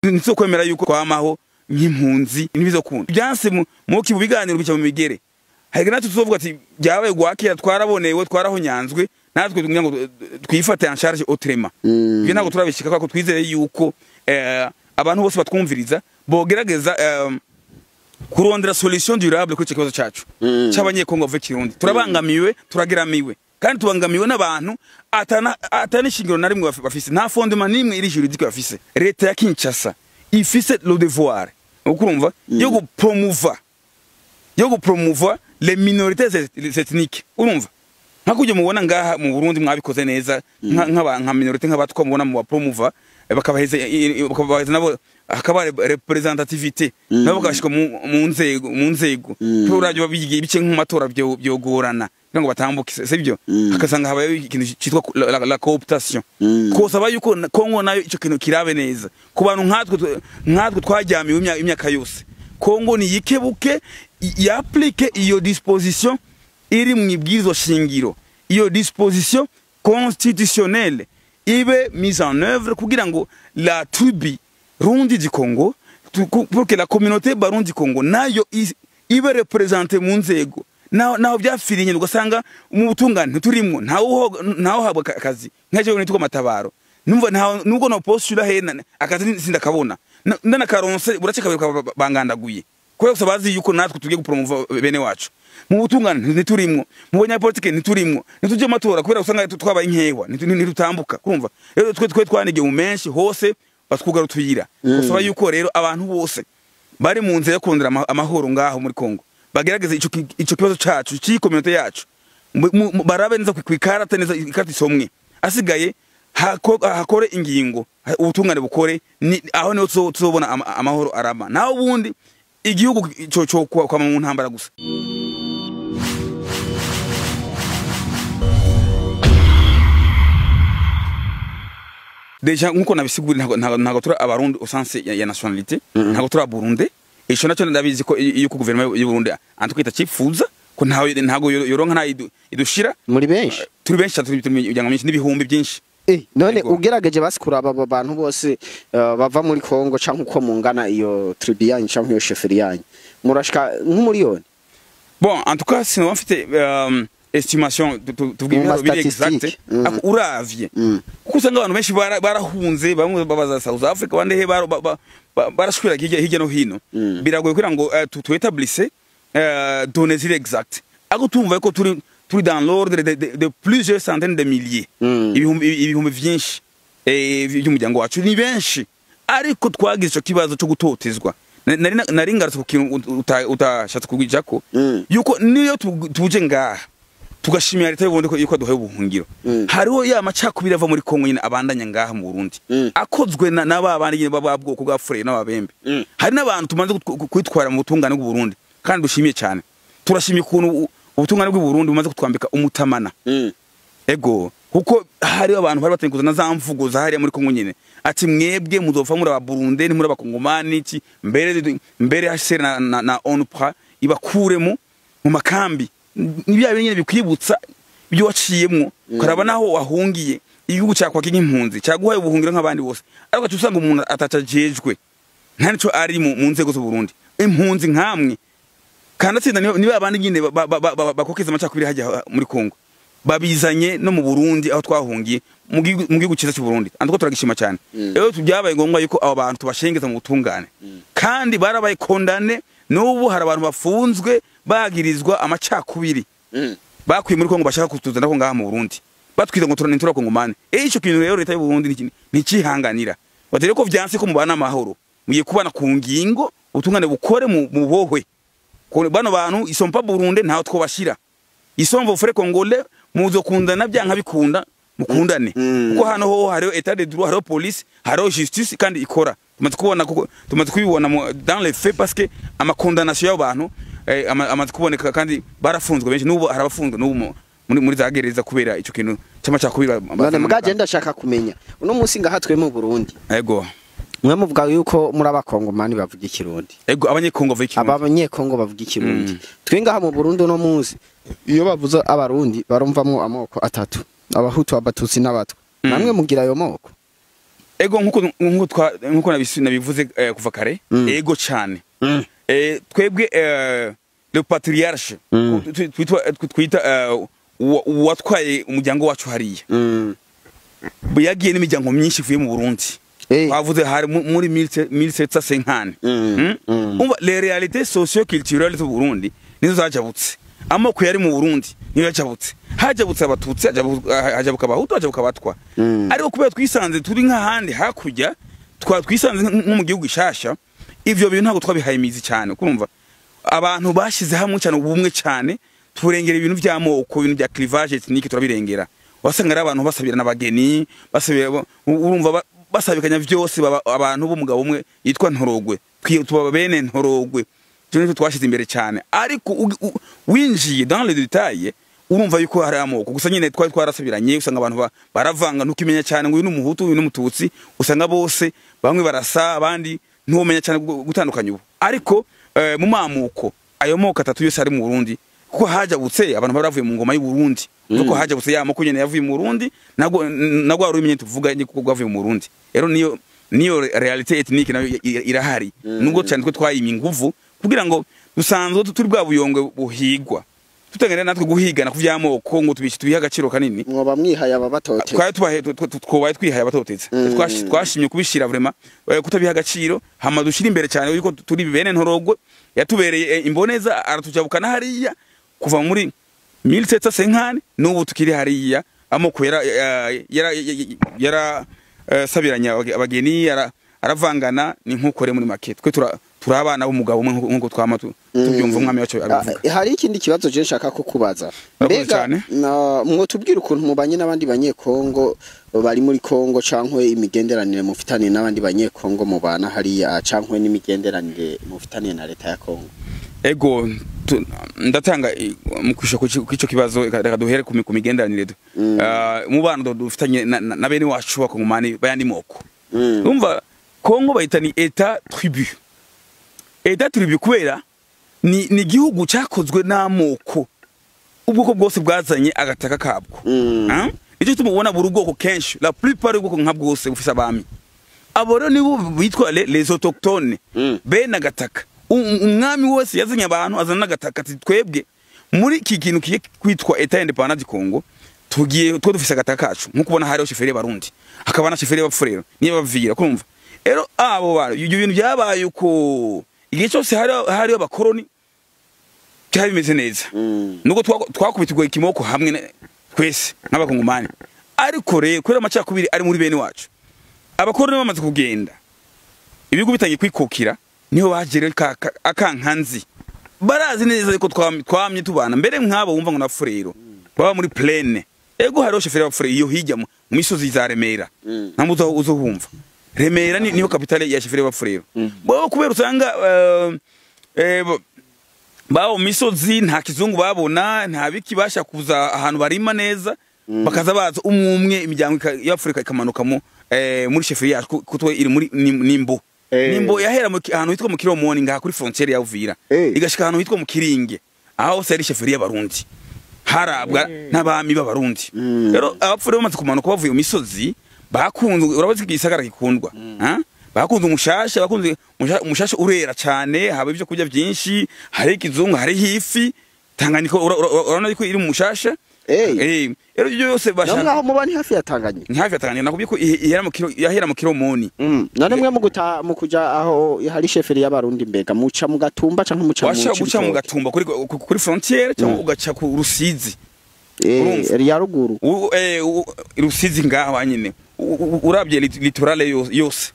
Ntizokwemera yuko kwamaho nk'impunzi ntibizokunda. Byanse mu kibu biganiro bica mu migere. Hari natwe tuzovuga ati byabaye gwakira, twarabonewe, twarahonyanzwe, natwe kugira ngo twifate en charge autrement. Ibyo ntabwo turabishika, ko twizeye yuko abantu bose batwumviriza bogerageza kurondera solution durable kuri icyo kibazo cacu c'Abanyekongo bavuga Kirundi. Turabangamiwe, turageramiwe, kandi tubangamiwe n'abantu atana ishingiro na rimwe bafise, nta fondement n'imwe iri juridique bafise. Leta ya Kinshasa ifise le devoir, ukurumva, yo gupromouvoir les minorités ethniques, urumva, nka kujya mubona ngaha mu Burundi mwabikoze neza, nka minorité nk'abatwa mubona mu bapromouva, bakabaheza nabo hakaba représentativité, nabo bakashika mu nzego. Uravye babigiye bice nko mu matora byogorana kugira ngo batambuke, sibyo? Hakasanga habaye ikintu cyitwa la cooptation. Kosaba yuko Kongo nayo ico kintu kirabe neza ku bantu nkatwe twajyamiwe imyaka yose. Kongo ni yikebuke, y'applique iyo disposition iri mu ibwirizwa shingiro, iyo disposition constitutionnelle ibe mise en œuvre kugira ngo la tribu Rundi du Congo, pour que la communauté Barundi Congo nayo ibe représentée mu nzego. Naho byapfiriye nyine, ugasanga mu butungane ntiturimwo, ntawe uhabwa akazi. Nk'ejo nitwa Matabaro, numva ntawe nubwo no postula he akazi sindakabona. Ndanakaronse burace kabiri bangandaguye, kubera gusa bazi yuko natwe tugiye gupromova bene wacu. Mu butungane ntiturimwo, mu banyapolitike ntiturimwo, ntitujye mu matora kubera usanga twabaye inkewa, ntitutambuka. Kumva rero twe twanigiye mu menshi hose batwugara utuyira. Gusaba yuko rero abantu bose bari mu nzira yo kurondera amahoro ngaho muri Kongo bagerageze ico kibazo cacu c'iyi communauté yacu, barabe neza kw'ikarata neza, ikarata isomwe, asigaye hakore ingingo, ubutungane bukore. Aho niho tuzobona amahoro arama. Naho ubundi igihugu cyo kwama mu ntambara gusa. Déjà nkuko nabisigura, ntabwo turi Abarundi au sens ya nationalité, ntabwo turi Abarundi. Ico nacyo ndabizi ko yuko guverinoma y'u Burundi antuka itacifuza, ko ntawe ntabwo yoronka nta idushira. Muri benshi? Turi benshi cyane, turi imiryango myinshi n'ibihumbi byinshi. None Yego. ugerageje basi kuraba abo bantu bose bava muri Kongo canke uko mungana, iyo tribu yanyu canke iyo chefferie yanyu, murashika nk'umuriyoni? Bon, en tout cas sinoba mfite estimation, tuvuge Mu ibiharuro biri exact, statistique. Ako uravye, kuko usanga abantu benshi barahunze, bamwe babaza South Africa, abandi he barashwira hirya no hino. Biragoye kugira ngo tu établisse données ziri exact, ako tumva ko turi dans l'ordre de plusieurs centaines de milliers, ibihumbi vyinshi by'umuryango wacu, ni benshi. Ariko twagize ico kibazo cyo gutotezwa. Nari ngarutse ku kintu utashatse kugijako, yuko niyo tuje ngaha tugashimira leta y'Uburundi ko yuko duhaye ubuhungiro, hariho ya macakubiri ava muri Kongo nyine abandanya ngaha mu Burundi, akozwe na ba bandi nyine baba bwoko bwa Fure n'Ababembe. Hari n'abantu tumaze kwitwara mu butungane bw'u Burundi, kandi dushimiye cyane, turashimiye ukuntu ubutungane bw'u Burundi bumaze kutwambika umutamana. Ego, kuko hari abantu bari batangiye kuzana za mvugo za hariya muri Kongo nyine, ati mwebwe muzopfa muri Ababurundi, ni muri Abakongomani iki. Mbere HCR na ONPRA ibakuremo mu makambi. Ni bya nyine bikwibutsa ibyo waciyemwo, ukaraba naho wahungiye, igihugu cyakwaka nk'impunzi cyaguhaye ubuhungiro nk'abandi bose, ariko ugaca usanga umuntu atacajejwe, nta nico ari mu nzego z'u Burundi, impunzi nkamwe. Kandi atsinda niba abandi nyine bakokeza amacakubiri hajya muri Kongo, babizanye no mu Burundi aho twahungiye, mu gihugu cyiza cy'u Burundi, andiko turagishima cyane. Rero byabaye ngombwa yuko abo bantu tubashengeza mu butungane, kandi barabaye condamnés. N'ubu hari abantu bafunzwe bagirizwa amacakubiri bakwiye muri Kongo, bashaka kutuzana ko ngaha mu Burundi batwiza ngo turane turakongomane. Ico kintu rero leta y'u Burundi ntikihanganira. Batere ko vyanse ko mubana amahoro, mugiye kubana ku ngingo, ubutungane bukore mu bohwe. Ko bano bantu ils sont pas burundais, ntaho twobashira, ils sont vos frères congolais. Muzokundana byanka bikunda, mukundane, kuko hano ho hariho état de droit, hariho police, hariho justice kandi ikora. Tumaze kubona, kuko tumaze kubibona dans les faits, parce que ama condamnation y'abo bantu amaze kuboneka, kandi barafunzwe benshi. N'ubu harabafunzwe n'ubu muri za gereza kubera ico kintu c'amacakubiri. None mugaje ndashaka kumenya, uno munsi ngaha twe mu Burundi, Ego. mwe muvuga yuko muri Abakongomani bavuga Ikirundi? Ego, Abanyekongo bavuga Ikirundi. Aba Abanyekongo bavuga Ikirundi. Twe ngaha mu Burundi uno munsi iyo bavuze Abarundi barumvamwo amoko atatu: Abahutu, Abatutsi n'Abatwa. Namwe mugira ayo moko? Ego, nkuko nabivuze kuva kare, ego cyane. Twebwe le patriarche twita uwatwaye umuryango wacu hariya yagiye n'imiryango myinshi ivuye mu Burundi. Bavuze hari muri 1750. Umva, les réalités socio-culturelles z'u Burundi nizo zajabutse. Amoko yari mu Burundi niyo yajabutse. Hajabutse Abatutsi, hajabuka Abahutu, hajabuka Abatwa. Ariko kubera twisanze turi nk'ahandi hakurya, twisanze nko mu gihugu gishasha, ivyo bintu ntabwo twabihaye imizi cyane. Kurumva, abantu bashize hamwe cyane, ubumwe cyane, turengera ibintu by'amoko, ibintu bya clivage ethnique turabirengera. Wasanga ari abantu basabirana abageni, basabira, urumva, basabikanya byose, baba abantu b'umugabo umwe yitwa Ntorogwe. Tuba bene Ntorogwe. Icyo nicyo twashize imbere cyane. Ariko winjiye dans les détails, urumva yuko hari amoko gusa nyine twari twarasabiranye. Usanga abantu baravanga, ntukimenya cyane ngo uyu ni Umuhutu, uyu ni Umututsi. Usanga bose bamwe barasa, abandi ntiwomenya cyane gutandukanya ubu. Ariko mu mamuko, ayo moko atatu yose ari mu Burundi, kuko hajabutse abantu bari bavuye mu ngoma y'u Burundi, kuko hajabutse ya moko nyene yavuye mu Burundi, nabwo wari umenye tuvuga ni kuko bwavuye mu Burundi. Rero niyo réalité ethnique nayo irahari, nubwo cyane twe twayimye inguvu kugira ngo dusanzwe turi bwa buyongwe buhigwa, tutangana natwe guhigana ku vy'amoko ngo tubihe agaciro kanini. Mwoba mwihaye ababatoteza. Twari tubahe twobaye twihaye abatoteza. Twashimye kubishira vraiment kutabiha agaciro, hama dushira imbere cyane yuko turi bene Ntorogwe yatubereye imboneza, aratujabukana hariya kuva muri 1750 n'ubu tukiri hariya. Amoko yara sabiranya abageni, aravangana. Ni nk'ukore muri make twe turi abana b'umugabo umwe, nk'uko twama tubyumva umwami wacu abivuga. Hari ikindi kibazo je nshaka kukubaza. Urakoze cyane. Mwotubwira ukuntu mubanye n'abandi Banyekongo bari muri Kongo, cankwe imigenderanire mufitaniye n'abandi Banyekongo mubana hariya, cankwe n'imigenderanire mufitaniye na leta ya Kongo? Ego, ndatanga mu kwisha ku ico kibazo. Reka duhere ku migenderanire. Umubano dufitanye na bene wacu b'Abakongomani bayandi moko. Urumva, Kongo bayita ni état tribu. État tribu kubera ni igihugu cyakozwe n'amoko, ubwoko bwose bwazanye agataka kabwo. Ah? Nicyo gituma ubona buri bwoko kenshi, la plupart y'ubwoko nka bwose bufise abami. Abo rero nibo bitwa les autochtones, bene agataka. Umwami wese yazanye abantu, azana n'agataka, ati twebwe muri iki kintu kigiye kwitwa état indépendant du Congo, tugiye twe dufise agataka kacu. Nkuko ubona hariho chefferie y'Abarundi, hakaba na chefferie y'Abafurero niyo bavira. Kumva rero, abo bantu, ibyo bintu byabaye uko igihe cyose hariho abakoroni, byari bimeze neza, nubwo twakubitirwa ikimoko hamwe twese nk'Abakongomani. Ariko rero kubera amacakubiri ari muri bene wacu, abakoroni bamaze kugenda, ibihugu bitangiye kwikukira, niho bagere akankanzi. Barazi neza yuko twamye tubana mbere nk'abo wumva ngo na Furero baba muri plaine. Ego, hariho chefferie y'Abafurero iyo hirya mu misozi za Remera. Ntabwo uzohumva Remera niyo capitale ya chefferie y'Abafurero. Bo kubera usanga baba mu misozi, nta kizungu babona, nta biki, basha kuza ahantu barima neza, bakaza baza umwe umwe, imiryango y'Afurika ikamanuka mu muri chefferie yacu, kuko iri muri Nimbo. Nimbo yahera ahantu hitwa mu Kiromoni, ngaha kuri frontière ya Uvira, igashika ahantu hitwa mu Kiringe. Aho hose yari chefferie y'Abarundi, harabwa n'abami b'Abarundi. Rero Abapfure bamaze kumanuka bavuye mu misozi, bakunze, urabazi ko igisagara gikundwa, ha? Bakunze umushasha, bakunze umushasha urera cyane, haba ibyo kurya byinshi, hari ikizungu, hari ifi Tanganyika. Urabona ko iri mu mushasha. Rero ibyo byose Namwe bashaka aho muba ni hafi ya Tanganyika? Ni hafi ya Tanganyika. Nakubwiye ko ihera mu kiro, yahera mu Kiromoni. None mwe mu kuja aho hari chefferie y'Abarundi, mbega muca mu Gatumba canke muca mu Washaka guca mu Cibitoke? Gatumba kuri frontière, cyangwa ugaca ku Rusizi. Urumva? Ya ruguru. Rusizi ngaho nyine, urabye littoral yose.